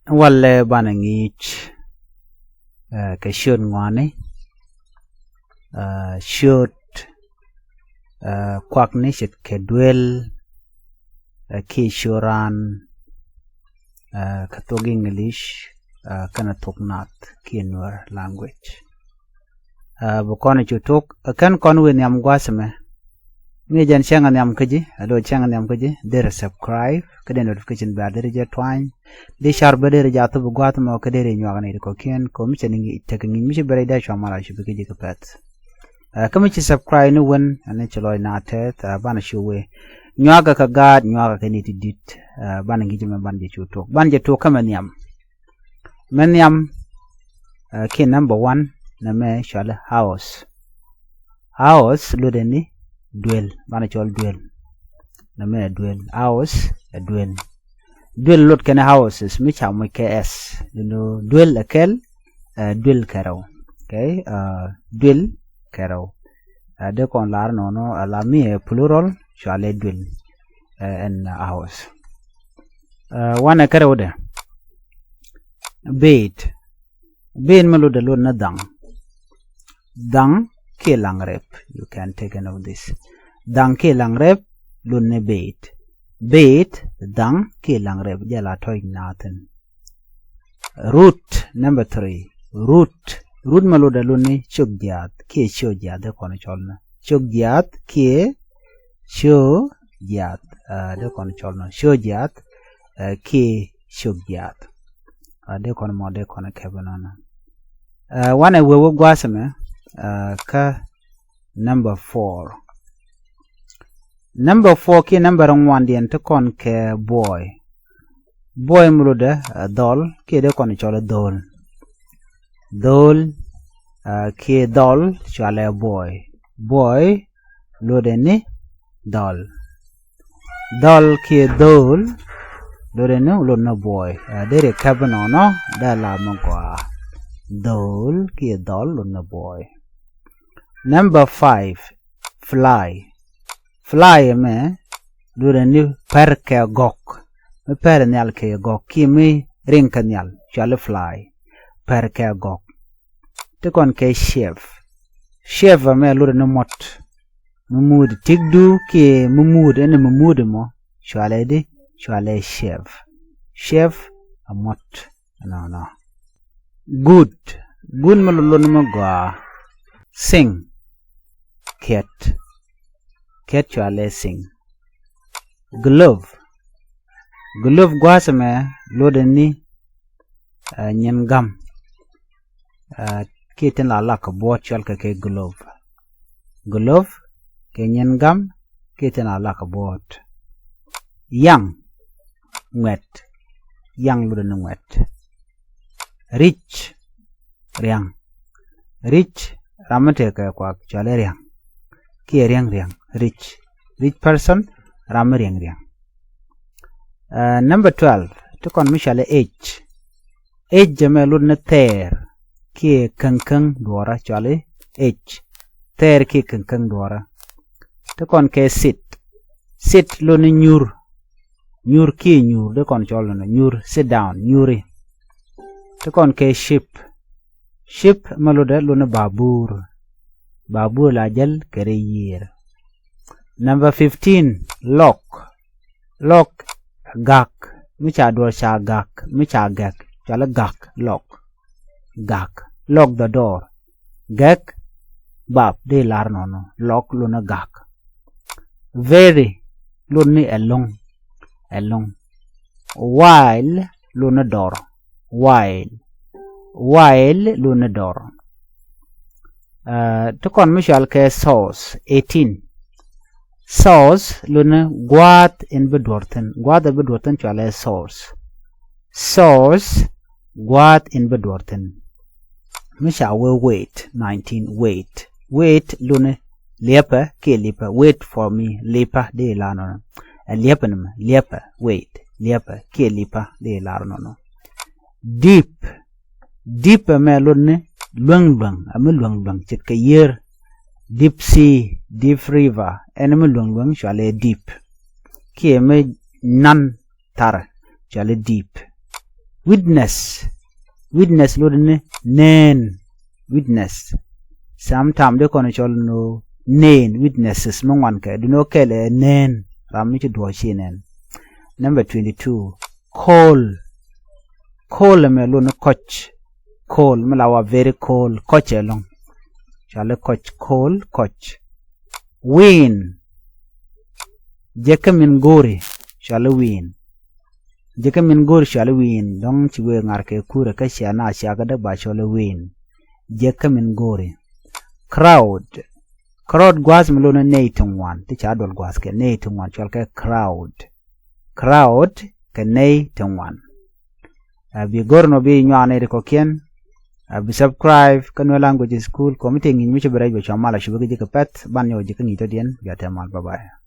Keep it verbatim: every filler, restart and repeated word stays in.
Walɛ banɛ ŋi̱i̱c kɛ ciöt ŋuani, ciöt kuakni ce̱tkɛ duel kiɛ ciöt raan kɛ thok English kɛnɛ thok Naath kiɛ Nuer language. Bi kɔn cu tok kɛn kɔn wi̱i̱ nhiam gua̱a̱th ɛmɛ. Mi jɛn cäŋ nhiam kä ji̱, a lo̱ cäŋ nhiam kä ji̱, derɛ subscribe kä dee notification bell derɛ jɛ twany. Di car bä derɛ jɛ a thop gua̱a̱th ɛmɔ kä derɛ nyuak ni ti kɔ̱kiɛn kɛ mi cɛ ni tekɛ ŋi̱i̱c mi ci bɛ rɛy dee cua mal a cu bi kä ji̱ kä pɛth. Kä mi ci subscribe ni wen ɛn ci lɔc na tɛth banɛ cu wee nyuakä kä gaat nyuakä kä ni ti dit. Banɛ ŋi̱i̱c mɛ banɛ jɛ cu tok banɛ jɛ tok kä mɛ nhiam. Mɛ nhiam kiɛ number one nɛ mɛ cɔal house. House lotdɛ ni duel banɛ cɔl duel. Nɛ mɛ duel house ɛ duel. Duel lot kɛnɛ houses mi ca muc kɛ s. Duel ɛ kɛl. Duel kɛ rɛw. Okay. Duel kɛ rɛw. Dee kɔn lar nɔnɔ a la mi ɛ plural cɔalɛ duel. Ɛn house. Wanɛ kɛ rɛwdɛ. Bed. Bed mi lotdɛ lot ni dhaŋ. Dhaŋ kiɛ laŋ rɛp. You can take a note of this. Dhaŋ kiɛ laŋ rɛp lot ni bed. Bed dhaŋ kiɛ laŋ rɛp jɛ la tɔc naathin. Root number three. Root. Root mi lotdɛ lot ni ciök jiaath kiɛ ciök jiaath dee kɔn cɔl ni ciök jiaath kiɛ ciök jiaath. Dee kɔn cɔl ni ciök jiaath kiɛ ciök jiaath. Dee kɔn mɔ dee kɔn kɛp nɔnɔ. Wanɛ wee wä gua̱a̱th ɛmɛ kä number four. Number four kiɛ number ŋuandiɛn ti kɔn kɛ boy. Boy mi lotdɛ dhɔl kiɛ dee kɔn cɔl dhol. Dhol kiɛ dhɔl cɔalɛ boy. Boy lotdɛ ni dhɔl. Dhɔl kiɛ dhol lotdɛ ni lot ni boy. Deri kɛp nɔnɔ dee la mi gɔaa. Dhol kiɛ dhɔl lot ni boy. Number five. Fly. Fly ɛmɛ lotdɛ ni pɛr kɛ gɔk. Mi pɛr nhial kɛ gɔk kiɛ mi riŋ kɛ nhial cɔali fly. Pɛr kɛ gɔk. Ti kɔn kɛ chef. Chef ɛmɛ lotdɛ ni muɔt. Mi muut tikdu kiɛ mi muut ɛn mi muut ɛmɔ cɔalɛ di cɔalɛ chef. Chef ɛ muɔt. Nɔnɔ. Good. Good mi lotdɛ ni mi gɔaa. Sing. Kiɛt. Kiɛt cɔalɛ sing. Glove. Glove gua̱a̱th ɛmɛ lotdɛ ni nyin gam. Kiɛ tin la lak kɛ buɔt cɔal kɛ kɛ glove. Glove kɛ nyin gam kiɛ tin la lak kɛ buɔt. Young. Ŋuɛt. Young lotdɛ ni ŋuɛt. Rich. Riaŋ. Rich ram mi tekɛ kuak cɔalɛ riaŋ. Kiɛ riaŋ riaŋ. Rich. Rich person ram mi riaŋ riaŋ. Number twelve ti kɔn mi cɔalɛ age. Age ɛmɛ lot ni thɛɛr kiɛ käŋkäŋ duɔɔrä cɔalɛ age. Thɛɛr kiɛ käŋkäŋ duɔɔrä. Ti kɔn kɛ sit. Sit lot ni nyur. Nyur kiɛ nyur dee kɔn cɔl ni nyur, sit down, nyuri. Ti kɔn kɛ ship. Ship mi lotdɛ lot ni babur. Babur la jäl kɛ rɛy yiër. Number fifteen. Lock. Lock gak. Mi ca duɔr ca gak mi ca gak cɔali gak. Lock. Gak. Lock the door. Gak. Bap dee lar nɔnɔ lock lot ni gak. Very lot ni ɛlɔ̱ŋ. Ɛlɔ̱ŋ. While lot ni dɔr. While. While lot ni dɔr. Ti kɔn mi cɔal kɛ source. Eighteen. Source lot ni gua̱a̱th in bi duɔr thi̱n. Gua̱a̱th in bi duɔr thi̱n cɔalɛ source. Source gua̱a̱th in bi duɔr thi̱n. Mi ca wee wait. Nineteen. Wait. Wait lot ni liɛpɛ kiɛ lipɛ. Wait for me. Lipä dee lar nɔnɔ. Ɛ liɛpɛ ni mɛ liɛpɛ. Wait. Liɛpɛ kiɛ lipä dee lar nɔnɔ. Deep. Deep ɛmɛ lot ni luäŋ luäŋ. Ɛmɛ luäŋ luäŋ ce̱tkɛ yiër. Deep sea, deep river. Ɛn ɛmɛ luäŋ luäŋ cɔalɛ deep. Kiɛ ɛmɛ nan tharɛ cɔalɛ deep. Witness. Witness lot ni neen. Witness. Sometimes dee kɔn cɔl ni neen, witnesses mi ŋuan kɛ, duni ɣöö kɛl ɛ neen, ram mi ci duɔ̱ɔ̱c ci neen. Number twenty-two. Cold. Cold ɛmɛ lot ni kɔc. Cold mi la wa very cold, kɔc ɛlɔ̱ŋ. Cɔali kɔc, cold, kɔc. Wind. Jek kä min go̱o̱ri, cɔali wind. Jek kä min go̱o̱ri, cɔali wind. Dɔ̱ŋ ci wëë ŋa̱r kɛ kurɛ kä cia na cia kä däk ba cɔali wind. Jek kä min go̱o̱ri. Crowd. Crowd gua̱a̱th mi lot ni nɛy ti ŋuan, ti ca duɔl gua̱a̱th kɛ nɛy ti ŋuan, cɔal kɛ crowd. Crowd kɛ nɛy ti ŋuan. Ɛ, bi go̱r nɔ bi nyuak nɛy ti kɔ̱kiɛn. Ɛ, bi subscribe kä Nuer Language School, kɔmi ti ŋi̱i̱c mi ci bi rɛc bɛ cua mal a cupi kä ji̱ kɛ pɛ̈th, ban nyɔk ji̱ kä ŋi̱i̱c tɔ̱diɛn, bia tɛ mal, bye bye.